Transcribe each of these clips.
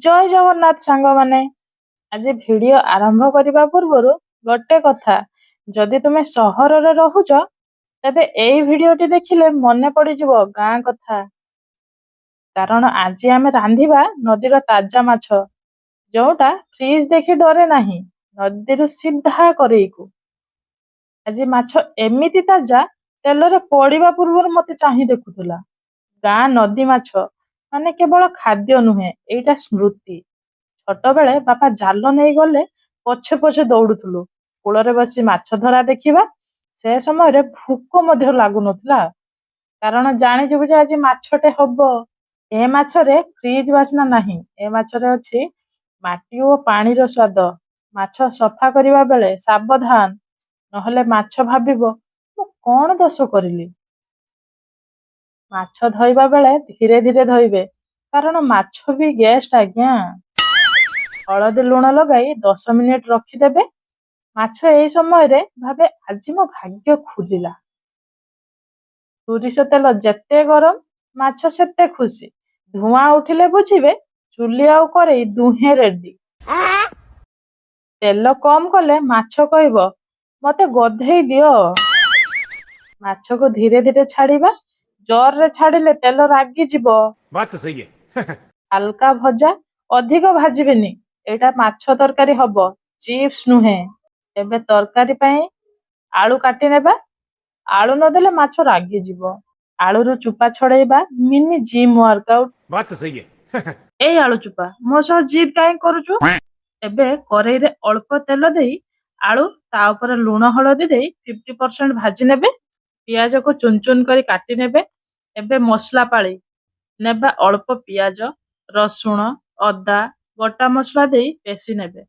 ଜୟ ଜଗନ୍ନାଥ ସାଙ୍ଗମାନେ। ଆଜି ଭିଡିଓ ଆରମ୍ଭ କରିବା ପୂର୍ବରୁ ଗୋଟେ କଥା। ଯଦି ତୁମେ ସହରରେ ରହୁଛ, ତେବେ ଏଇ ଭିଡିଓଟି ଦେଖିଲେ ମନେ ପଡିଯିବ ଗାଁ କଥା। କାରଣ ଆଜି ଆମେ ରାନ୍ଧିବା ନଦୀର ତାଜା ମାଛ, ଯୋଉଟା ଫ୍ରିଜ ଦେଖି ଡରେ ନାହିଁ, ନଦୀରୁ ସିଧା କରେଇକୁ। ଆଜି ମାଛ ଏମିତି ତାଜା, ତେଲରେ ପଡିବା ପୂର୍ବରୁ ମତେ ଚାହିଁ ଦେଖୁଥିଲା। ଗାଁ ନଦୀ ମାଛ ମାନେ କେବଳ ଖାଦ୍ୟ ନୁହେଁ, ଏଇଟା ସ୍ମୃତି। ଛୋଟବେଳେ ବାପା ଜାଲ ନେଇ ଗଲେ ପଛେ ପଛେ ଦୌଡୁଥିଲୁ। କୂଳରେ ବସି ମାଛ ଧରା ଦେଖିବା। ସେ ସମୟରେ ଭୋକ ମଧ୍ୟ ଲାଗୁନଥିଲା, କାରଣ ଜାଣିଯିବୁ ଯେ ଆଜି ମାଛଟେ ହବ। ଏ ମାଛରେ ଫ୍ରିଜ ବାସ୍ନା ନାହିଁ, ଏ ମାଛରେ ଅଛି ମାଟି ଓ ପାଣିର ସ୍ୱାଦ। ମାଛ ସଫା କରିବା ବେଳେ ସାବଧାନ, ନହେଲେ ମାଛ ଭାବିବ, ମୁଁ କଣ ଦୋଷ କରିଲି? ମାଛ ଧୋଇବା ବେଳେ ଧୀରେ ଧୀରେ ଧୋଇବେ, କାରଣ ମାଛ ବି ଗେଷ୍ଟ ଆଜ୍ଞା। ହଳଦୀ ଲୁଣ ଲଗାଇ 10 ମିନିଟ ରଖିଦେବେ। ମାଛ ଏଇ ସମୟରେ ଭାବେ, ଆଜି ମୋ ଭାଗ୍ୟ ଖୋଲିଲା। ସୋରିଷ ତେଲ ଯେତେ ଗରମ, ମାଛ ସେତେ ଖୁସି। ଧୂଆଁ ଉଠିଲେ ବୁଝିବେ ଚୁଲି ଆଉ କରେଇ ଦୁହେଁ ରେଡି। ତେଲ କମ କଲେ ମାଛ କହିବ, ମତେ ଗଧେଇ ଦିଅ। ମାଛକୁ ଧୀରେ ଧୀରେ ଛାଡିବା। ଜୋରରେ ଛାଡିଲେ ତେଲ ରାଗିଯିବ। बात तो सही है। ହାଲକା ଭଜା, ଅଧିକ ଭାଜିବେନି। ଏଇଟା ମାଛ ତରକାରୀ ହବ, ଚିପ୍ସ ନୁହେଁ। ଏବେ ତରକାରୀ ପାଇଁ ଆଳୁ କାଟି ନେବା। ଆଳୁ ନଦେଲେ ମାଛ ରାଗିଯିବ। ଆଳୁରୁ ଚୋପା ଛଡେଇବା ମିନି ଜିମ୍ ୱାର୍କଆଉଟ। बात तो सही है। ଏଇ ଆଳୁ ଚୋପା, ମୋ ସହ ଜିଦ୍ କାହିଁ କରୁଛୁ? ଏବେ କରେଇରେ ଅଳ୍ପ ତେଲ ଦେଇ ଆଳୁ, ତା ଉପରେ ଲୁଣ ହଳଦୀ ଦେଇ 50% ଭାଜି ନେବେ। ପିଆଜକୁ ଚୁନ ଚୁନ କରି କାଟି ନେବେ। ଏବେ ମସଲା ପାଳି। ନେବା ଅଳ୍ପ ପିଆଜ, ରସୁଣ, ଅଦା, ଗୋଟା ମସଲା ଦେଇ ପେଶି ନେବେ।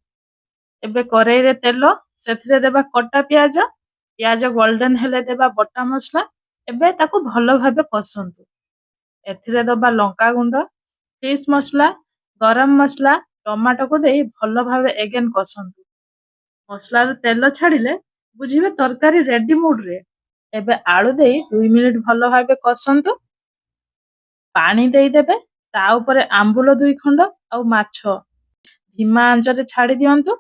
ଏବେ କରେଇରେ ତେଲ, ସେଥିରେ ଦେବା କଟା ପିଆଜ। ପିଆଜ ଗୋଲ୍ଡେନ ହେଲେ ଦେବା ବଟା ମସଲା। ଏବେ ତାକୁ ଭଲ ଭାବେ କଷନ୍ତୁ। ଏଥିରେ ଦବା ଲଙ୍କା ଗୁଣ୍ଡ, ଫିସ୍ ମସଲା, ଗରମ ମସଲା, ଟମାଟୋକୁ ଦେଇ ଭଲ ଭାବେ ଏଗେନ କଷନ୍ତୁ। ମସଲାରୁ ତେଲ ଛାଡିଲେ ବୁଝିବେ ତରକାରୀ ରେଡି ମୁଡରେ। ଏବେ ଆଳୁ ଦେଇ 2 ମିନିଟ ଭଲ ଭାବେ କଷନ୍ତୁ। ପାଣି ଦେଇଦେବେ। ତା ଉପରେ ଆମ୍ବୁଲ ଦୁଇ ଖଣ୍ଡ ଆଉ ମାଛ। ଧିମା ଆଞ୍ଚରେ ଛାଡି ଦିଅନ୍ତୁ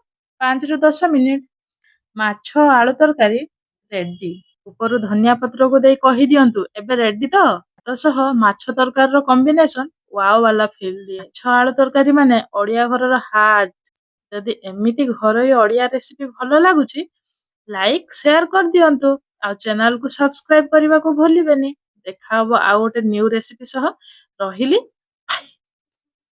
5ରୁ 10 ମିନିଟ। ମାଛ ଆଳୁ ତରକାରୀ ରେଡି। ଉପରୁ ଧନିଆ ପତ୍ରକୁ ଦେଇ କହିଦିଅନ୍ତୁ, ଏବେ ରେଡି ତ? ଭାତ ସହ ମାଛ ତରକାରୀର କମ୍ବିନେସନ ୱାଓ ବାଲା ଫିଲ୍ ଦିଏ। ମାଛ ଆଳୁ ତରକାରୀ ମାନେ ଓଡିଆ ଘରର ହାର୍ଟ। ଯଦି ଏମିତି ଘରୋଇ ଓଡିଆ ରେସିପି ଭଲ ଲାଗୁଛି, ଲାଇକ୍ ସେୟାର କରିଦିଅନ୍ତୁ ଆଉ ଚ୍ୟାନେଲକୁ ସବସ୍କ୍ରାଇବ କରିବାକୁ ଭୁଲିବେନି। ଦେଖା ହବ ଆଉ ଗୋଟେ ନ୍ୟୁ ରେସିପି ସହ। ରହିଲି।